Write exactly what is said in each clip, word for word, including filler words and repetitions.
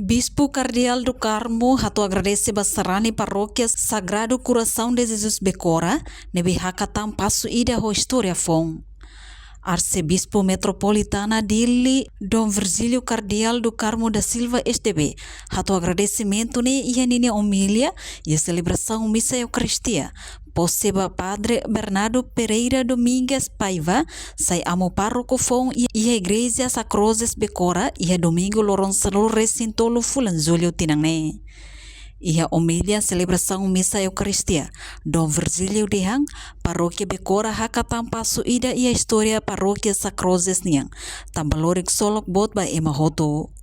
Bispu Kardeál do Carmo hato'o agradese ba sarani Parókia Sagrado Coração de Jesus Becora, ne'ebé hakat tan pasu ida ho istória foun. Arsebispu Metropolitana Dili, Dom Virgílio Kardeál do Carmo da Silva, S D B, hato'o agradesimentu ne'e iha ninia omilia iha selebrasaun misa Eukaristia, pose ba Padre Bernardo Pereira Domingues Paiva, sai amu pároku foun iha Igreja Sacrozes Becora, iha domingu loron sanulu-resin-tolu fulan Jullu tinan ne'e. Iha omilia selebrasaun misa Eukaristia, Dom Virgílio dehan, Parókia Becora hakat tan pasu ida iha istória Parókia Sacrozes nian, tanba lori ksolok boot ba ema hotu.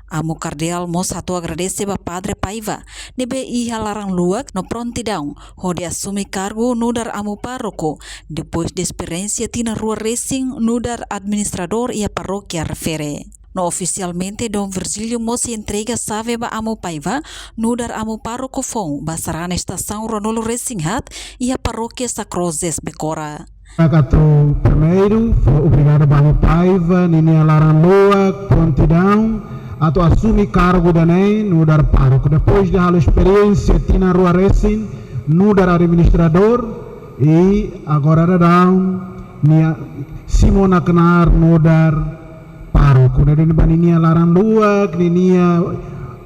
Amu Kardeál mós hato'o agradese ba Padre Paiva, ne'ebé iha laran luak no prontidaun hodi asume kargu nu'udar amu pároku, depois de esperiénsia tinan rua resin nu'udar administradór iha parókia refere. No ofisialmente Dom Virgílio mós entrega xave ba amu Paiva nu'udar amu pároku foun ba sarani estasaun ruanulu-resin-haat iha Parókia Sacrozes Becora. Hakarak primeiru fó obrigadu ba amu Paiva ninia laran luak, prontidaun atu asume kargu ida-ne'e nu'udar pároku. Depois de halo esperiénsia tinan rua resin nu'udar administradór, i agora daudaun nia simu ona knaar nu'udar pároku. Ne'e duni ba ninia laran luak, ninia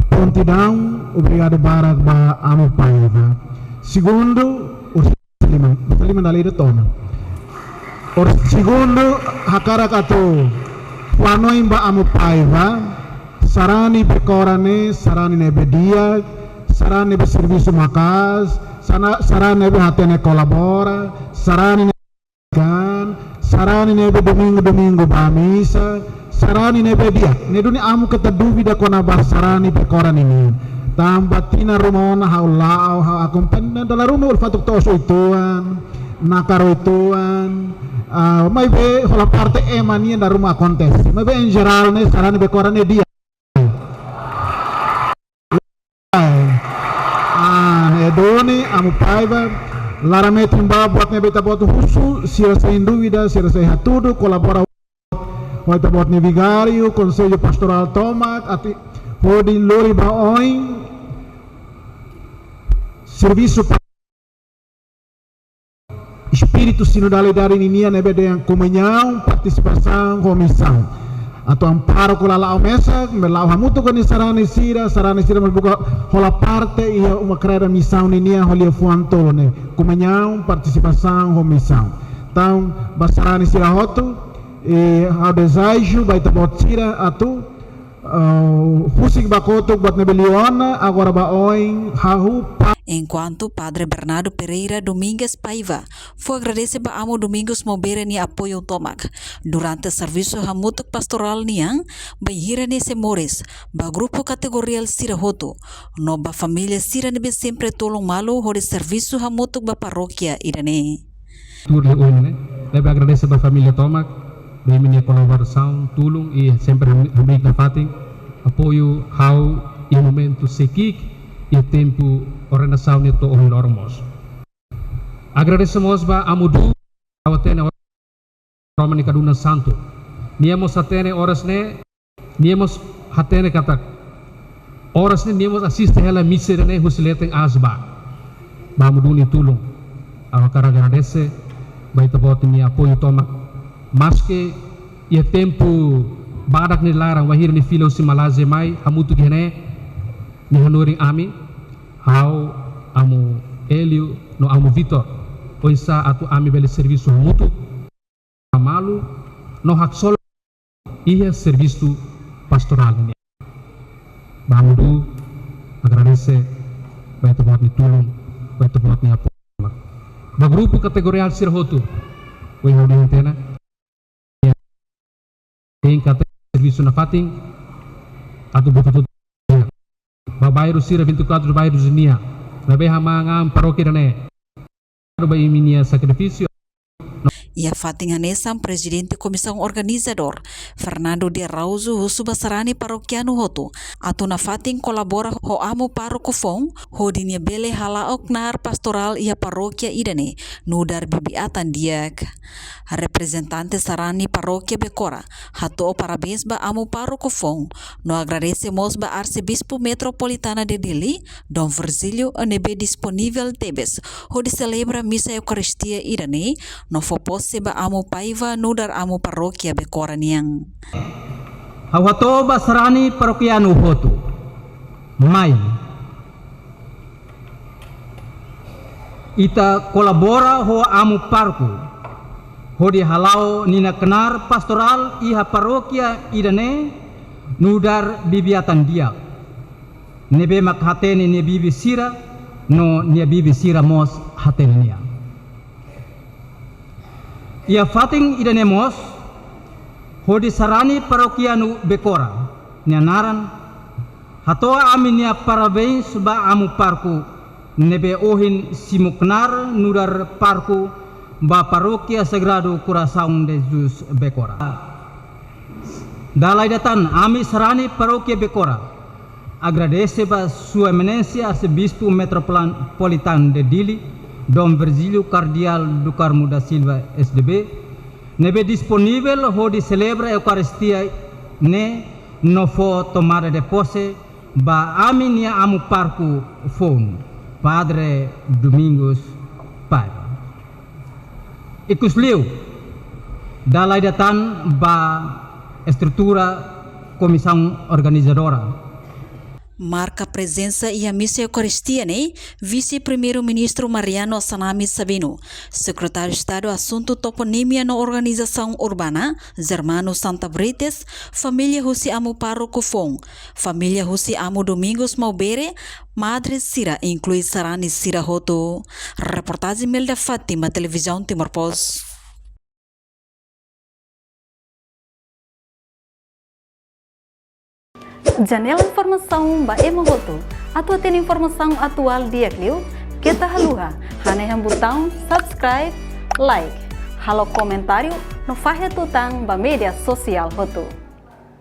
prontidaun, obrigadu barak ba amu Paiva. Segundu, os liman, os liman dala ida to'o ona. Os segundu, hakarak atu fó hanoin ba amu Paiva, sarani Becora ne'e sarani ne'ebé di'ak, sarani ne'ebé servisu maka'as, sana-, sarani ne'ebé hatene kolabora, sarani ne'ebé kan, sarani ne'ebé domingu-domingu bá misa, sarani ne'ebé di'ak. Ne'e duni amu keta dúvida kona-ba sarani Becora ninian. Tanba tinan ruma ona ha'u la'o, ha'u akompaña, dala ruma uluk fatuk to'os uitoan, nakar uitoan, ah, maibé hola parte ema nian dala ruma akontese. Maibé em geral ne'e sarani Becora ne'e di'ak. Ah, ne'e duni, amu Paiva, laran metin ba buat ne'ebé ita-boot husu, sira sem dúvida, sira sei hatudu, kolabora ho ita-boot nia vigáriu, Konsellu Pastorál tomak, atu hodi lori ba oin servisu pa-, espíritu sinodalidade ninian ne'ebé dehan komuñaun, partisipasaun ho misaun. Atu amu pároku la la'o mesak, maibé la'o hamutuk ho nia sarani sira, sarani sira mós buka hola parte iha uma kreda misaun ninian ho liafuan tolu ne'e, komuñaun, partisipasaun ho misaun. Entaun, ba sarani sira hotu, i ha'u dezeja ba ita-boot sira atu, ah, husik ba kotuk buat ne'ebé liu ona, agora ba oin, hahú pa- Enkuantu Padre Bernardo Pereira Domingues Paiva fó agradese ba amu Domingos Mobere nia apoiu tomak durante servisu hamutuk pastorál nian, bainhira ne'e sei moris ba grupu kategoriál sira hotu, no ba família sira ne'ebé sempre tulun malu hodi servisu hamutuk ba parókia ida-ne'e. Tuur liu oin ne'e, ne'ebé agradese ba família tomak, ba imi-nia kolaborasaun, tulun, i sempre ham-, hamriik nafatin, apoiu ha'u iha momentu sei ki'ik, iha tempu ordenasaun ne'e to'o ohin loron mós. Agradese mós ba amu Du, ha'u hatene oras, Roma nia Kaduna Santu. Nia mós hatene oras ne'e, nia mós hatene katak oras ne'e nia mós asiste hela misa ida-ne'e husi leten aas ba. Ba amu Du nia tulun. Ha'u hakarak agradese ba ita-boot nia apoiu tomak. Maske iha tempu badak nia laran, wainhira nia fila husi Malázia mai, hamutuk iha ne'e, nia hanorin ami, ha'u, amu Hélio, no amu Vítor, oinsá atu ami bele servisu hamutuk, malu, no haksolok iha servisu pastorál nian. Ba amu Du, agradese ba ita-boot nia tulun, ba ita-boot nia apoiu. Ba grupu kategoriál sira hotu, ohin ha'u dehan tiha ona, hein katak servisu nafatin, atu bututu ba bairru sira, vinte e quatro bairrus nian, ne'ebé hamang an parókia ida-ne'e. Ba imi-nia sakrifísiu. Iha fatin hanesan, Prezidente Komisaun Organizadora, Fernando de Araújo, husu ba sarani parokianu hotu atu nafatin kolabora ho amu pároku foun, hodi nia bele hala'o knaar pastorál iha parókia ida-ne'e nu'udar bibi-atan di'ak. Reprezentante sarani parókia Becora hato'o parabéns ba amu pároku foun, no agradese mós ba Arsebispu Metropolitana de Dili, Dom Virgílio, ne'ebé disponivel tebes hodi selebra misa Eukaristia ida-ne'e, no fó pose ba amu Paiva nu'udar amu parókia Becora nian. Ha'u hato'o ba sarani parokianu hotu. Mai. Ita kolabora ho amu pároku, hodi hala'o ninia knaar pastorál iha parókia ida-ne'e nu'udar bibi-atan di'ak. Ne'ebé mak hatene nia bibi sira, no nia bibi sira mós hatene nia. Iha fatin ida-ne'e mós, hodi sarani parokianu Becora nia naran, hato'o ami-nia parabéns ba amu pároku, ne'ebé ohin simu knaar nu'udar pároku ba Parókia Sagrado Coração de Jesus Becora. Dala ida tan, ami sarani parókia Becora agradese ba Sua Eminénsia Arsebispu Metropolitano de Dili, Dom Virgílio Kardeál do Carmo da Silva, S D B, ne'ebé disponivel hodi selebra Eukaristia ne'e no fó tomada de pose ba ami-nia amu pároku foun, Padre Domingos Paiva. Ikusliu, dala ida tan ba estrutura komisaun organizadora. Marka prezensa iha misa Eukaristia ne'e, Vise-Primeiru-Ministru Mariano Assanami Sabino, Sekretáriu Estadu Asuntu Toponímia no Organizasaun Urbana, Germano Santa Brites, família husi amu pároku foun, família husi amu Domingos Maubere, madre sira, inklui sarani sira hotu. Reportajen Melda Fátima, Televizaun Timor Post. Janela informasaun ba ema hotu. Atu hatene informasaun atuál di'ak liu, keta haluha hanehan butaun subscribe, like, halo komentáriu no fahe tutan ba média sosiál hotu.